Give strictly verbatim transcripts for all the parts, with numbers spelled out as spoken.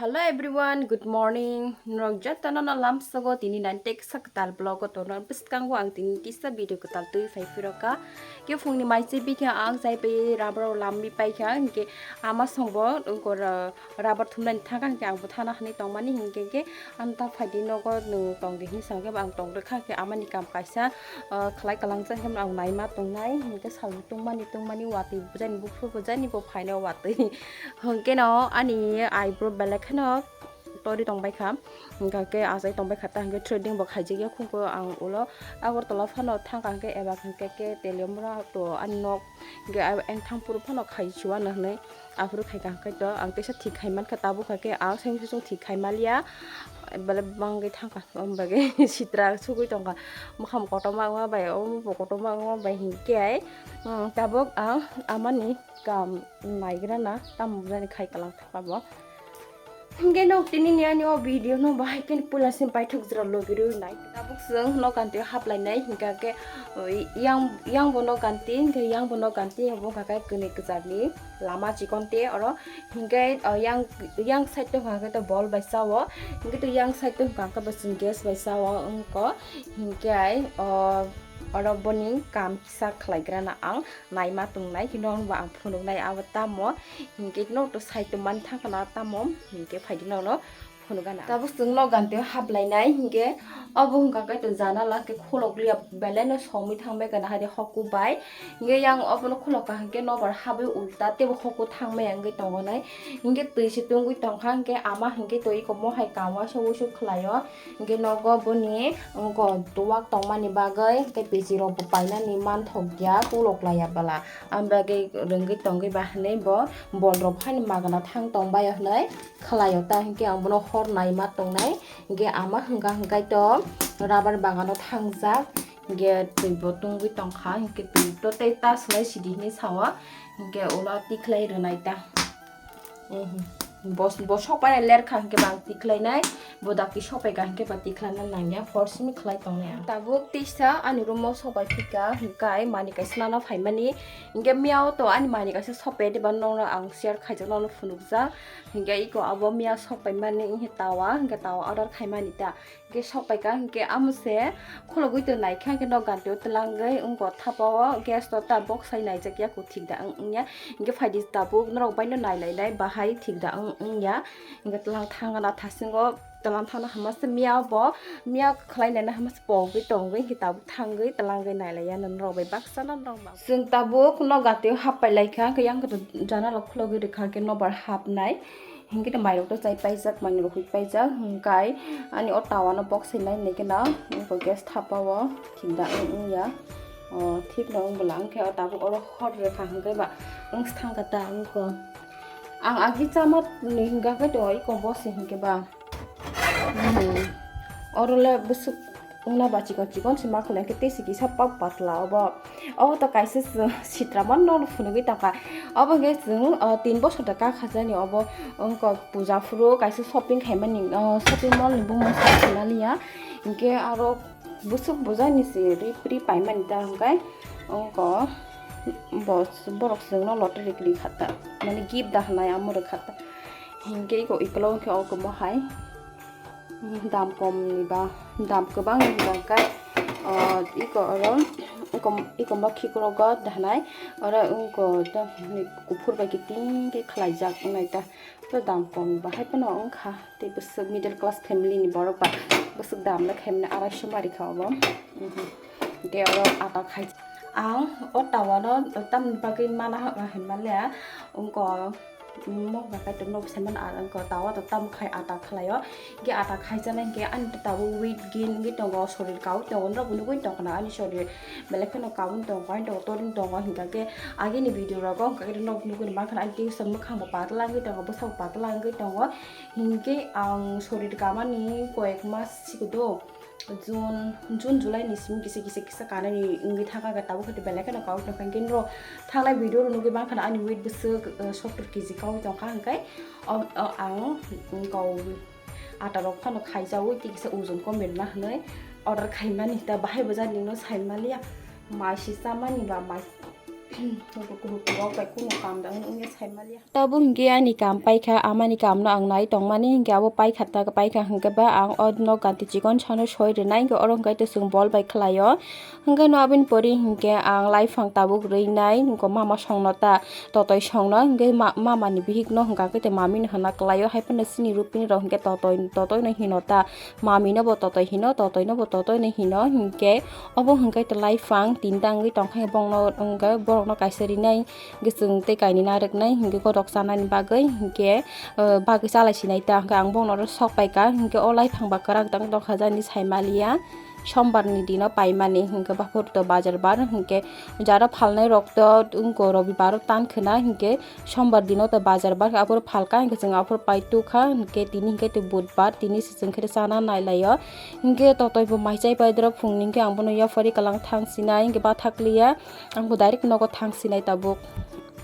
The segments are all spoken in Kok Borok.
Hello everyone, good morning. Norok jotono no lamsogo tini nine teksa kwtal vlog o tono bwskango ang tini kisa video kwtal twi phai phirokha. Ke phungni mai se bikha ang chai pai rubber o lamwi paikha, hinkhe ama songbo gora rubber thumnani thangkha, hinkhe ang bo thana hinwi tongmani, hinkhe khe ang ta phaidi nogo nwng tongdi hinwi sakhe ang tongdokha, hinkhe amani kam kaisa ah, khlai kalangjak hemla ang naima tongnai, hinkhe salbo tungmani tungmani watwi bujani buphuru bujani bo phaino watwi. Hinkhe no ani eyebrow belek kheno tori tongbaikha, hinkhe achai tongbaikha ta hinkhe threading bo khaijakya khungkho ang ulo Agartala phano thangkha hinkhe eba hinkhe khe teliamura to ani nok hinkhe abo engthang phuru phano khai chuana hinwi aphuru khaikha hinkhe to ang teisa thik khai mankha tabukha khe ang seng seng thik khai maliya belai bangwi thangkha. Om bagwi sitra sugwi tongkha. Mwkhang kotorma wngma bai, omo bo kotorma wngma bai hinkhe ai, um, tabuk ang amani kam naigrana tamo jani khai kalang thangkha bo. Hinkhe nok tini ni ani o video no bahai khe puila sim paithak jora logi rwi nai. Tabuk chwng nok ganti haplai nai hinkha khe, uh, yang, yang bo nok ganti, hinkhe yang bo nok ganti, obo wngkha khe kwnwi kwchar ni lama chikon te oro. Hinkhe, o, yang, yang side o hwnkha khe to bol bai cha o, hinkhe to yang side o hwnkha khe bo chwng gas bai cha o wngkha, hinkhe ai, o, oro boni kam kisa khlai grana ang naima tongnai, hino wngba ang phunuknai abo tamo, hinkhe no to side o man thangkha na tamo, hinkhe phaidi nono phunukgana. Tabuk chwng nok ganti o haplainai, hinkhe obo hwnkha khe to janala khe khulokliya, belai no somwi thangbai kana hai de hoku bai. Hinkhe yang obono khulokha hinkhe nobar habwi ulta teibo hoku thangmaya wngwi tongo nai. Hinkhe twi se tungwi tongkha, hinkhe ama hinkhe twi eko mohai kam waisa wuisu khlaio. Hinkhe nogo boni wngkha tuwak tongmani bagwi tei piji rokbo painani manthokya, kulok laiya bwla. Ang bagwi rwngwi tongwi ba hinwi bo bol rok haino magana thang tongbaio hinwi khlaio ta, hinkhe ang bono hor naima tongnai. Hinkhe ama hwnkha hwnkhe to rubber bagano thangjak, hinkhe twi bo tungwi tongkha, hinkhe twi to tei ta swlai sidi hinwi sao, hinkhe ulo tikhlai rwnai ta. Bo, bo sokpai lerkha hinkhe bang tikhlainai, bo dakti sokpaikha hinkhe ba tikhlaina nangya, hor simi khlai tongnai ang. Tabuk tisa ani room o sokpai phika, hinkhe mani kaisa nana phaimani, hinkhe miyao to ani mani kaisa sokpai diba nokno ang share khaijak nokno phunukjak, hinkhe iko abo miya sokpaimani hinkhe tawa, hinkhe tawa order khaimani ta. Hinkhe sokpaikha hinkhe amo se khulogwi tongnaikha hinkhe nok ganti o twlangwi wngkha thapa o gas to ta boksai naijak ya kwthik da wng wngya hinkhe phaidi tabuk norok baino nailainai bahai thik da wng wngya hinkhe twlang thangna thasingo twlang thangna hama se miya bo miya khlai naina hama se pogwi tongwi hinkhe tabuk thangwi twlangwi nailaiya norok bai baksa no norok ba. Chwng tabuk nok ganti o happai laikha hinkhe yang janala khulogwi rwkha hinkhe nobar hapnai. Hinkhe to mairok to chai paijak, manwi rok hui paijak, hinkhe ani o tawa no boksai nai hinwi kheno, wngkha gas thapa o thik da wng wngya, o thik no wng bwla, hinkhe o tabuk oro hor rwkha hinkhe ba wngse thangkha ta wngkha. Ang agi chama ni hinkha khe to iko bosi hinkhe ba, hmm, oro le bwswk wngna ba chikon chikon se ma khwlai khe tei se kisa pak patla obo. Obo to kaisa chwng sitra mano no phunugwi tongkha. Obo hwnkhe chwng, o, tin bosor da kha khajani obo wngkha puja phuru kaisa shopping khaimani, o, shopping mall ni bumung sa sinaliya. Hinkhe aro bwswk bujani se ri pri paimani ta hwnkhe wngkha bo borok chwngno lottery kwrwi kha ta mane gift da hwnwi amo rwkha ta. Hinkhe iko ikologo khe o kwbo hai. Dam kom ni ba, dam kwbang ni ba khe, o, iko oro, iko, iko mo khikrogo danai, oro wngko kuphur bai kiting khe khlaijak wngnai ta, to dam kom ni ba hai phano wngkha, tei bwswk middle class family ni borok ba bwswk dam le khaimani arai so mari kha obo, hwnkhe oro ata khai. Ang o tawa no tamni bagwi mana hinmale wngko. Mokba kaitor no bwsai mano ang wngkha tawa to tamo khai ata khlaio. Hinkhe ata khaijaknai hinkhe ani to tabuk weight gain wngwi tongo, sorir kaui tongo, norokbo nugui tongkha na ani sorir belai kheno kaui tongo, ani tongo, toring tongo, hinkha khe agini video rogo hinkha khe norok nugui mankha na ani tei bwswk mwkhang bo patla wngwi tongo, bwsa bo patla wngwi tongo. Hinkhe ang sorir kamani koyek mas sikodo. June, June, July ni simi kisa, kisa, kisa kanani wngwi thangkha, tabuk khe belai kheno kok tongkha. Hinkhe norok thangnai video rok nugwi mankha na ani weight bwswk, uh, sottor K G kok tongkha, hinkhe o, o, ang, um, kok ata rok phano khaijaui tei kisa ojon kom rwna hinwi order khaimani, ta bahai bo jani no saimaliya, mai se chamani ba mai. Ruku ruku rok bai kunu kam da wngya sai maliya. Tabuk hwnkhe ani kam paikha, amani kamno ang nai tongmani hwnkhe abo paikha ta paikha hwnkhe ba ang o nok ganti chikon sano soi rwnai hwnkhe oro hwnkhe to chwng bol bai khlaio. Hwnkhe no aboni pore hwnkhe ang laiphang tabuk rwi nai hwnkhe mama songno ta totoi songno hwnkhe ma-, mamani bihikno hwnkha khe te mamino hwna klaio, hai phano chini rupini rok hwnkhe totoi, totoino hino ta, mamino bo totoi hino, totoino bo totoino hino hwnkhe obo hwnkhe to laiphang tinta wngwi tongkha bongno, bongno kaisa rinai. Hwnkhe chwng tei kainwi narwknai hwnkhe gotok chanani bagwi hwnkhe, ah, bagwi chalai sinai ta hwnkhe ang bono oro sok paikha hwnkhe o laiphang ba kwrak tang tongkha jani sai maliya. Sombar ni dino paimani hwnkhe baphuru to bazar bar hwnkhe jara phalnai rok to wngkha robibar o tan khwna hwnkhe sombar dino to bazar bar aphuru phalkha hwnkhe chwng aphuru pai tukha hwnkhe tini hwnkhe to budbar tini se chwng khe chana nailaio hwnkhe totoi bo mai chai pai doro phungni hwnkhe ang bono yapharwi kwlang thang sinai hwnkhe bathakliya. Ang bo direct nogo thang sinai tabuk.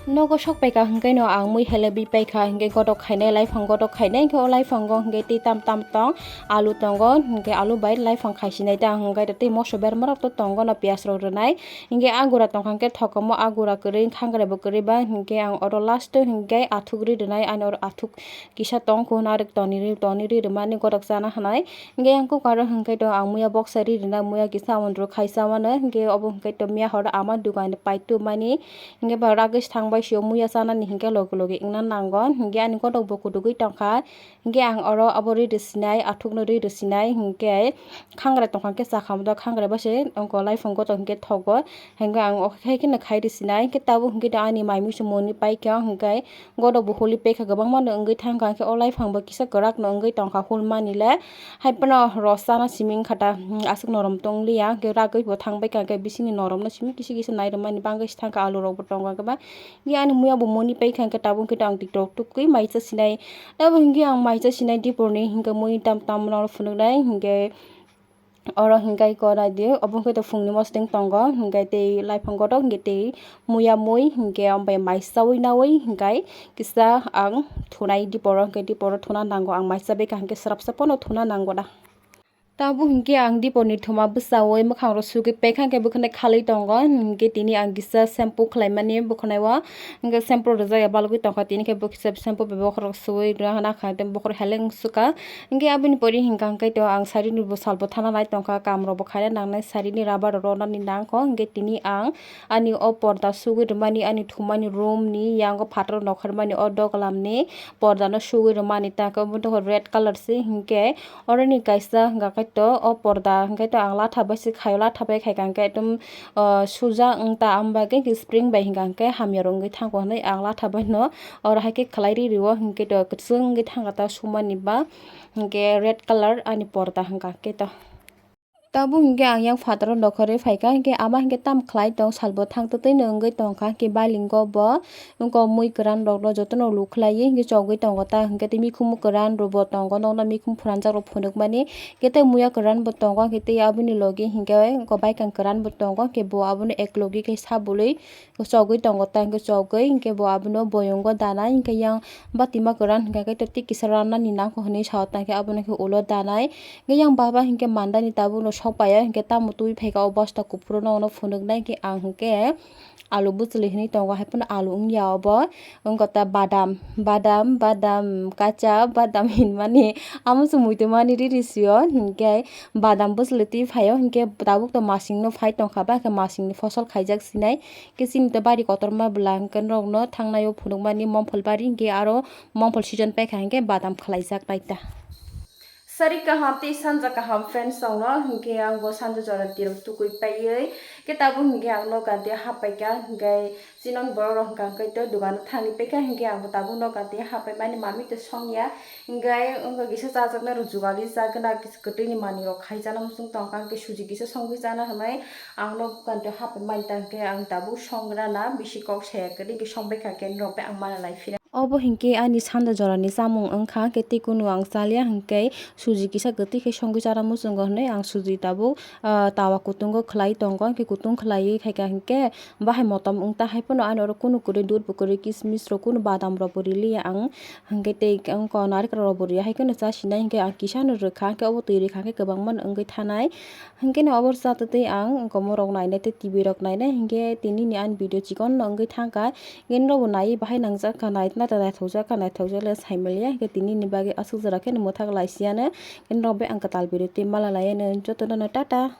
Nogo sok paikha hwnkhe no ang mui helebwi paikha hwnkhe gotok khainai laiphang gotok khainai hwnkhe o laiphang o hwnkhe tei tam tam tong alu tongo hwnkhe alu bai laiphang khai sinai ta hwnkhe tei moso berma rok to tongo no piyaj rok rwnai hwnkhe agura tongkha hwnkhe thokomo agura kwrwi khangrai bo kwrwi ba hwnkhe ang oro last o hwnkhe athuk ri rwnai ani oro athuk kisa tong kho narwk toni ri toni ri rwmani gotok chana hwnwi. Hingke yang kok aro hingke to ang muya boksa ri rina muya kisa ondro khaisa mano hingke obo hingke to miya horo ama dogan pai tumani hingke ba ragwi thang bai sio muya chanani hingke loge loge wngna nango hingke ani kotok bo kudugui tongkha hingke ang oro obo ri rwsinai athukno ri rwsinai hingke khangrai tongkha hingke chakha moto khangrai bai se ongko laiphang goto hingke thogo hingke ang o khe kheno khai rwsinai hingke tabuk hingke to ani mai mui se moni paikha hingke. Godok bo holi pekha kwbangma no wngwi thangkha, hwnkhe o laiphang bo kisa kwrak no wngwi tongkha hul mani le. Hai phano rw chana simi wngkha ta, hmm, aswk norom tongliya, hwnkhe ragwi bo thangbai kha, hwnkhe bisingni norom no simi kisa kisa nai rwmani bangwi se thangkha, alu rok bo tongo kwbang. Hwnkhe ani muya bo moni paikha, hwnkhe tabuk hwnkhe ang tiktok tukwi mai cha sinai. Abo hwnkhe ang mai cha sinai dipor ni, hwnkhe mui tam tam no phunuknai, hwnkhe. Oro hingkai ko nai di, obo hingke to phungni mosodeng tongo, hingke tei laiphang kotok, hingke tei muya mui, hingke ambai mai saui naui, hingkai kisa ang thunai diporo, hingke diporo thuna nango, ang mai sabai kaham ke srapsa pono thuna nango da. Tabuk hingke ang dipor ni thuma bwsaui mwkhang rok sugui pekha hingke bwkhwnai khalui tongo, hingke tini ang kisa shampoo khlai mani bwkhwnai o, hingke shampoo rwjak ya balgui tongkha, tini khe bwkisa shampoo bai bokhorok sugui rwna hana kha, tei bokhorok heleng sukha. Hingke aboni pore hingka hingke to ang sari ni bwsal bo thana nai tongkha, kam rok bo khaina nangnai sari ni rubber rok rwna ni nangkho, hingke tini ang ani o porda sugui rwmani ani thumani room ni yango phataro nokharmani o doglam ni porda no sugui rwmani ta khe obo tongkha red colour se hingke oro ni kaisa hingka khe to o porda hingke to ang latha bai se khaio, latha bai khaika hingke ekdom o suja wng ta, amo bagwi hwnkhe spring bai hwnka hwnkhe hamya rok wngwi thangkho hwnwi ang latha bai no oro hai khe khlai ri rio hwnkhe to kwchwng wngwi thangkha ta sumani ba hwnkhe red colour ani porda hwnka hwnkhe to. Tabuk hwnkhe ang yang phataro nokhorwi phaikha hwnkhe ama hwnkhe tam khlai tong salbo thang twtwi no wngwi tongkha hwnkhe bailingo bo. Wngkha mui kwran rok no jotono luk khlaiwi hwnkhe chogwi tongo ta hwnkhe tei mikhumu kwran rok bo tongo nokno mikhum phunanjak rok phunukmani hwnkhe tei muya kwran bo tongo hwnkhe tei aboni logi hwnkhe wngkha baikang kwran bo tongo hwnkhe bo abono eklogi khe sabului chogwi tongo ta hwnkhe chogwi hwnkhe bo abono boyongo danai hwnkhe yang batima kwran hwnkha khe tei kisa ranani nangkho hwnwi sao ta hwnkhe abono khe ulo danai hwnkhe yang baba hwnkhe mandani tabukno sopaiya hwnkhe tamo twi phaikha o bosta kuphuru no phunuknai hwnkhe ang hwnkhe. Alu bwchwlwi hwnwi tongo, hai phano alu wngya obo, wngkha ta badam, badam, badam, kacha badam hinmani, amo se muitu mani riri sio, hinkhe badam bwchwlwi twi phaio, hinkhe tabuk to masingno phai tongkha, ba khe masingni phosol khaijak sinai, khe chini to bari kotorma bwla, hinkhe norokno thangnaio phunukmani mongphol bari, hinkhe aro mongphol season paikha, hinkhe badam khlaijak naita. Sari kaham tei sanja kaham friends rokno hwnkhe ang bo sanja jora tirok tukui paiwi khe tabuk hwnkhe ang nok ganti hapaikha hwnkhe chinon borok rok hwnkha hwnkhe to dogano thangwi paikha hwnkhe ang bo tabuk nok ganti hapaimani mami to songya hwnkhe wngkha kisa chajaknai rok jugali chagwna kisa kwtwini manwi rok khaijana muchung tongkha hwnkhe suji kisa songwi chana hwnwi ang nok ganti hapaimani ta hwnkhe ang tabuk songrana bisi kok saya kwrwi hwnkhe songbaikha hwnkhe norok bai ang mana lai phira. Obo hinkhe ani sanja jorani chamung wngkha, hinkhe tei kunu ang chalia, hinkhe suji kisa kwtwi khe songwi chara muchungo hinwi ang suji tabuk, ah, tawa kutungo khlai tongo, hinkhe kutung khlaiwi khaikha hinkhe bahai motom wngta, haiphano ani oro kunu kwrwi dudh bo kwrwi, kismis rok kunu badam rok bo riliya ang, hinkhe tei wngkha narikal rok bo riya, haikheno chasinai hinkhe ang kisano rwkha, hinkhe obo twi rwkha hinkhe kwbangma wngwi thanai. Hinkhe no obo rwchaptwi ang komorok nainai tei T V rok nainai, hinkhe tinini ani video chikon no wngwi thangkha. Hinkhe norokbo naiwi bahai nangjakha, nai-, naithokjakha, naithokjak le saimaliya. Hinkhe tinini bagwi aswk jora kheno mwthak laisiyano. Hinkhe norok bai ang kwtal video twi malalaiyano. Jotono no tata.